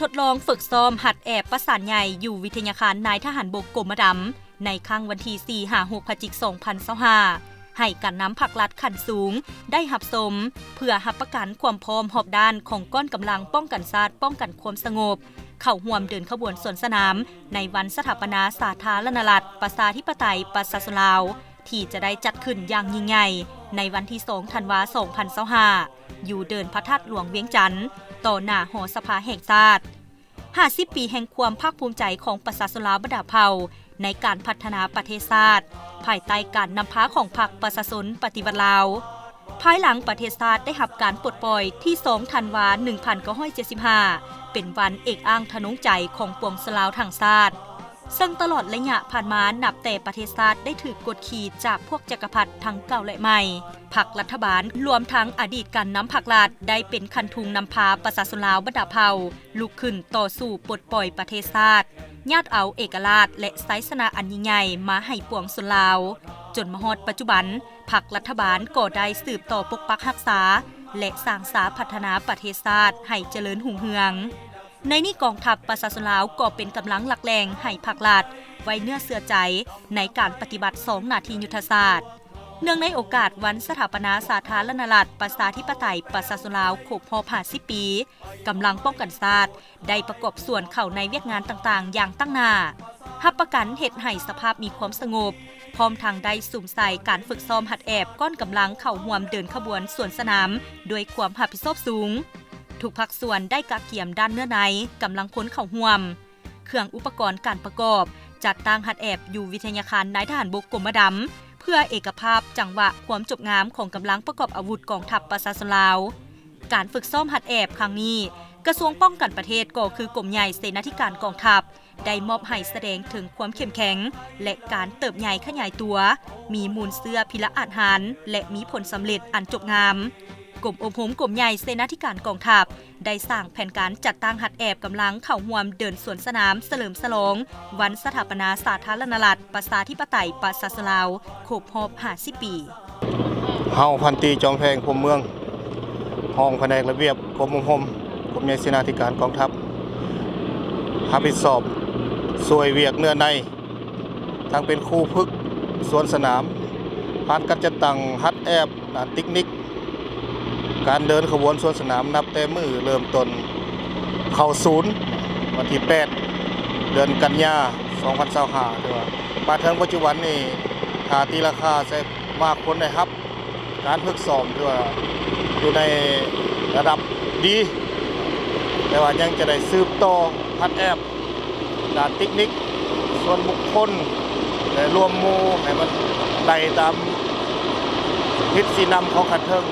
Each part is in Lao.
ທົດລອງຝຶກຊ້ອມຫັດແອບປະສານໃຫຍ່ຢູ່ວິທະຍາຄານນາຍທະຫານບົກກົມມະດຳ ໃນຄັ້ງວັນທີສີ່ຫາຫົກພະຈິກສອງພັນຊາວຫ້າ ໃຫ້ການນຳພັກລັດຂັ້ນສູງໄດ້ຮັບຊົມ ເພື່ອຮັບປະກັນຄວາມພ້ອມຮອບດ້ານຂອງກ້ອນກຳລັງປ້ອງກັນຊາດ ປ້ອງກັນຄວາມສະຫງົບ ເຂົ້າຮ່ວມເດີນຂະບວນສວນສະໜາມ ໃນວັນສະຖາປະນາສາທາລະນະລັດປະຊາທິປະໄຕປະຊາຊົນລາວ ທີ່ຈະໄດ້ຈັດຂຶ້ນຢ່າງຍິ່ງໃຫຍ່ ໃນວັນທີສອງທັນວາສອງພັນຊາວຫ້າ ຢູ່ເດີ່ນພະທາດຫຼວງວຽງຈັນ ຕໍ່ໜ້າຫໍສະພາແຫ່ງຊາດ. ຫ້າສິບປີແຫ່ງຄວາມພາກພູມໃຈຂອງປະຊາຊົນລາວບັນດາເຜົ່າ ໃນການພັດທະນາປະເທດຊາດ ພາຍໃຕ້ການນຳພາຂອງພັກປະຊາຊົນປະຕິວັດລາວ. ພາຍຫຼັງປະເທດຊາດໄດ້ຮັບການປົດປ່ອຍທີສອງທັນວາໜຶ່ງພັນເກົ້າຮ້ອຍເຈັດສິບຫ້າ ເປັນວັນເອກອ້າງທະນົງໃຈຂອງປວງຊົນລາວທັງຊາດ. ເຊິ່ງຕະຫຼອດໄລຍະຜ່ານມານັບແຕ່ປະເທດຊາດໄດ້ຖືກກົດຂີ່ຈາກພວກຈັກກະພັດທັງເກົ່າ ແລະ ໃໝ່, ພັກລັດຖະບານລວມທັງອະດີດການນຳພັກລັດ ໄດ້ເປັນຄັນທຸງນຳພາປະຊາຊົນລາວບັນດາເຜົ່າລຸກຂຶ້ນຕໍ່ສູ້ປົດປ່ອຍປະເທດຊາດ, ຍາດເອົາເອກະລາດ ແລະ ໄຊຊະນະອັນຍິ່ງໃຫຍ່ມາໃຫ້ປວງຊົນລາວ. ຈົນມາຮອດປັດຈຸບັນ, ພັກລັດຖະບານກໍໄດ້ສືບຕໍ່ປົກປັກຮັກສາ ແລະ ສ້າງສາພັດທະນາປະເທດຊາດໃຫ້ຈະເລີນຮຸ່ງເຮືອງ. ໃນນີ້ກອງທັບປະຊາຊົນລາວກໍເປັນກຳລັງຫຼັກແຫຼ່ງໃຫ້ພັກລັດໄວ້ເນື້ອເຊື່ອໃຈໃນການປະຕິບັດສອງໜ້າທີ່ຍຸດທະສາດ. ເນື່ອງໃນໂອກາດວັນສະຖາປະນາສາທາລະນະລັດປະຊາທິປະໄຕປະຊາຊົນລາວຄົບຮອບຫ້າສິບປີ, ກຳລັງປ້ອງກັນຊາດໄດ້ປະກອບສ່ວນເຂົ້າໃນວຽກງານຕ່າງໆຢ່າງຕັ້ງໜ້າ, ຮັບປະກັນເຮັດໃຫ້ສະພາບມີຄວາມສະຫງົບ, ພ້ອມທັງໄດ້ສຸມໃສ່ການຝຶກຊ້ອມຫັດແອບກ້ອນກຳລັງເຂົ້າຮ່ວມເດີນຂະບວນສວນສະໜາມດ້ວຍຄວາມຮັບຜິດຊອບສູງ. ທຸກພາກສ່ວນໄດ້ກະກຽມດ້ານເນື້ອໃນ, ກຳລັງພົນເຂົ້າຮ່ວມ, ເຄື່ອງອຸປະກອນການປະກອບ, ຈັດຕັ້ງຫັດແອບຢູ່ວິທະຍາຄານນາຍທະຫານບົກກົມມະດຳ ເພື່ອເອກະພາບ, ຈັງຫວະ, ຄວາມຈົບງາມຂອງກຳລັງປະກອບອາວຸດກອງທັບປະຊາຊົນລາວ. ການຝຶກຊ້ອມຫັດແອບຄັ້ງນີ້, ກະຊວງປ້ອງກັນປະເທດກໍຄືກົມໃຫຍ່ເສນາທິການກອງທັບ ໄດ້ມອບໃຫ້ສະແດງເຖິງຄວາມເຂັ້ມແຂງ ແລະ ການເຕີບໃຫຍ່ຂະຫຍາຍຕົວ, ມີມູນເຊື້ອພິລະອາດຫານ ແລະ ມີຜົນສຳເລັດອັນຈົບງາມ. ກົມອົບຮົມກົມໃຫຍ່ເສນາທິການກອງທັບ ໄດ້ສ້າງແຜນການຈັດຕັ້ງຫັດແອບກຳລັງເຂົ້າຮ່ວມເດີນສວນສະໜາມສະເຫຼີມສະຫຼອງວັນສະຖາປະນາສາທາລະນະລັດປະຊາທິປະໄຕປະຊາຊົນລາວຄົບຮອບຫ້າສິບປີ. ເຮົາ ພັນຕີ ຈອມແພງ ພົມເມືອງ ຮອງພະແນກລະບຽບ ກົມອົບຮົມ ກົມໃຫຍ່ເສນາທິການກອງທັບ ຮັບຜິດຊອບຊ່ວຍວຽກເນື້ອໃນ ທັງເປັນຄູຝຶກສວນສະໜາມ, ຜ່ານການຈັດຕັ້ງຫັດແອບດ້ານເຕັກນິກ, ການເດີນຂະບວນສວນສະໜາມ ນັບແຕ່ມື້ເລີ່ມຕົ້ນເຂົ້າສູນ ວັນທີແປດ ເດືອນກັນຍາ ສອງພັນຊາວຫ້າ ຖືວ່າມາເຖິງປັດຈຸບັນນີ້ ຖ້າຕີລາຄາໃສ່ ມາກຄົນໄດ້ຮັບການຝຶກຊ້ອມ ຖືວ່າຢູ່ໃນລະດັບດີ, ແຕ່ວ່າຍັງຈະໄດ້ສືບຕໍ່ຫັດແອບດ້ານເຕັກນິກ ສ່ວນບຸກຄົນ ແລະ ລວມໝູ່ໃຫ້ມັນໄດ້ຕາມທິດຊີ້ນຳຂອງຂັ້ນເທິງ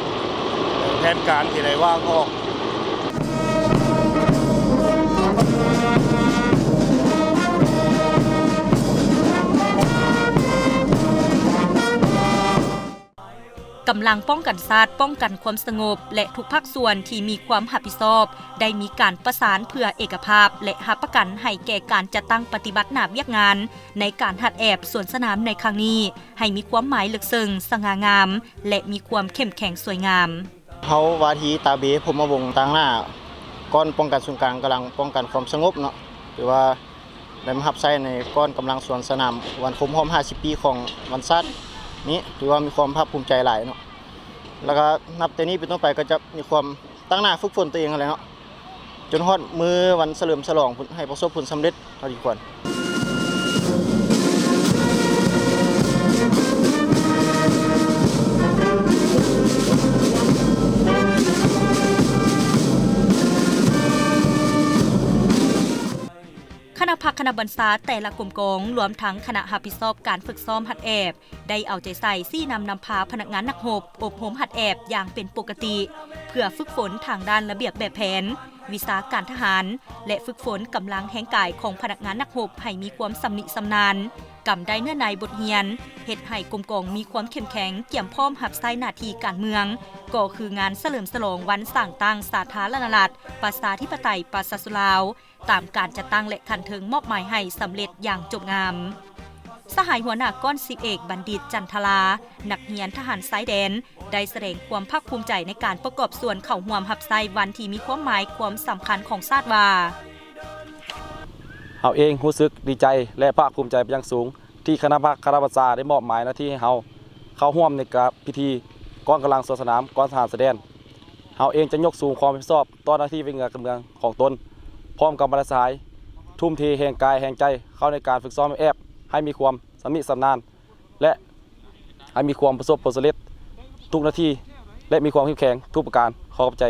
ແຜນການທີ່ໄດ້ວາງອອກ. ກຳລັງປ້ອງກັນຊາດ, ປ້ອງກັນຄວາມສະຫງົບ ແລະ ທຸກພາກສ່ວນທີ່ມີຄວາມຮັບຜິດຊອບ ໄດ້ມີການປະສານເພື່ອເອກະພາບ ແລະ ຮັບປະກັນໃຫ້ແກ່ການຈັດຕັ້ງປະຕິບັດໜ້າວຽກງານໃນການຫັດແອບສວນສະໜາມໃນຄັ້ງນີ້ ໃຫ້ມີຄວາມໝາຍເລິກເຊິ່ງ, ສະຫງ່າງາມ ແລະ ມີຄວາມເຂັ້ມແຂງສວຍງາມ. ເຮົາ ວາທີ ຕາເບ ພົມມະວົງ ຕາງໜ້າກ້ອນປ້ອງກັນສູນກາງກຳລັງປ້ອງກັນຄວາມສະຫງົບເນາະ ຖືວ່າໄດ້ມາຮັບໃຊ້ໃນກ້ອນກຳລັງສວນສະໜາມວັນຄົບຮອບຫ້າສິບປີຂອງວັນຊາດນີ້ ຖືວ່າມີຄວາມພາກພູມໃຈຫຼາຍເນາະ ແລ້ວກໍນັບແຕ່ນີ້ເປັນຕົ້ນໄປກໍຈະມີຄວາມຕັ້ງໜ້າຝຶກຝົນຕົວເອງຫັ້ນແຫຼະເນາະ ຈົນຮອດມື້ວັນສະເຫຼີມສະຫຼອງ ໃຫ້ປະສົບຜົນສຳເລັດເທົ່າທີ່ຄວນ. ຄະນະພັກຄະນະບັນຊາແຕ່ລະກົມກອງ ລວມທັງຄະນະຮັບຜິດຊອບການຝຶກຊ້ອມຫັດແອບ ໄດ້ເອົາໃຈໃສ່ຊີ້ນຳນຳພາພະນັກງານນັກຮົບອົບຮົມຫັດແອບຢ່າງເປັນປົກກະຕິ ເພື່ອຝຶກຝົນທາງດ້ານລະບຽບແບບແຜນ, ວິຊາການທະຫານ ແລະ ຝຶກຝົນກຳລັງແຮງກາຍຂອງພະນັກງານນັກຮົບໃຫ້ມີຄວາມຊຳນິຊຳນານ, ກຳໄດ້ເນື້ອໃນບົດຮຽນ, ເຮັດໃຫ້ກົມກອງມີຄວາມເຂັ້ມແຂງ, ກຽມພ້ອມຮັບໃຊ້ໜ້າທີ່ການເມືອງ, ກໍຄືງານສະເຫຼີມສະຫຼອງວັນສ້າງຕັ້ງສາທາລະນະລັດ ປະຊາທິປະໄຕ ປະຊາຊົນລາວ ຕາມການຈັດຕັ້ງ ແລະ ຂັ້ນເທິງມອບໝາຍໃຫ້ສຳເລັດຢ່າງຈົບງາມ. ສະຫາຍຫົວໜ້າກອນ ສິບເອກ ບັນດິດ ຈັນທະລາ, ນັກຮຽນທະຫານຊາຍແດນ, ໄດ້ສະແດງຄວາມພາກພູມໃຈໃນການປະກອບສ່ວນເຂົ້າຮ່ວມຮັບໃຊ້ວັນທີ່ມີຄວາມໝາຍຄວາມສຳຄັນຂອງຊາດວ່າ, ເຮົາເອງຮູ້ສຶກດີໃຈ ແລະ ພາກພູມໃຈເປັນຢ່າງສູງ ທີ່ຄະນະພັກຄະນະບັນຊາໄດ້ມອບໝາຍໜ້າທີ່ໃຫ້ເຮົາເຂົ້າຮ່ວມໃນການພິທີກອງກຳລັງສວນສະໜາມກ່ອນທະຫານຊາຍແດນ. ເຮົາເອງຈະຍົກສູງຄວາມຮັບຜິດຊອບຕໍ່ໜ້າທີ່ວຽກງານການເມືອງຂອງຕົນ, ພ້ອມກັບບັນດາສະຫາຍ ທຸ່ມເທແຮງກາຍແຮງໃຈເຂົ້າໃນການຝຶກຊ້ອມແອບໃຫ້ມີຄວາມຊຳນິຊຳນານ ແລະ ໃຫ້ມີຄວາມປະສົບຜົນສຳເລັດທຸກໜ້າທີ່ ແລະ ມີຄວາມເຂັ້ມແຂງທຸກປະການ. ຂໍຂອບໃຈ.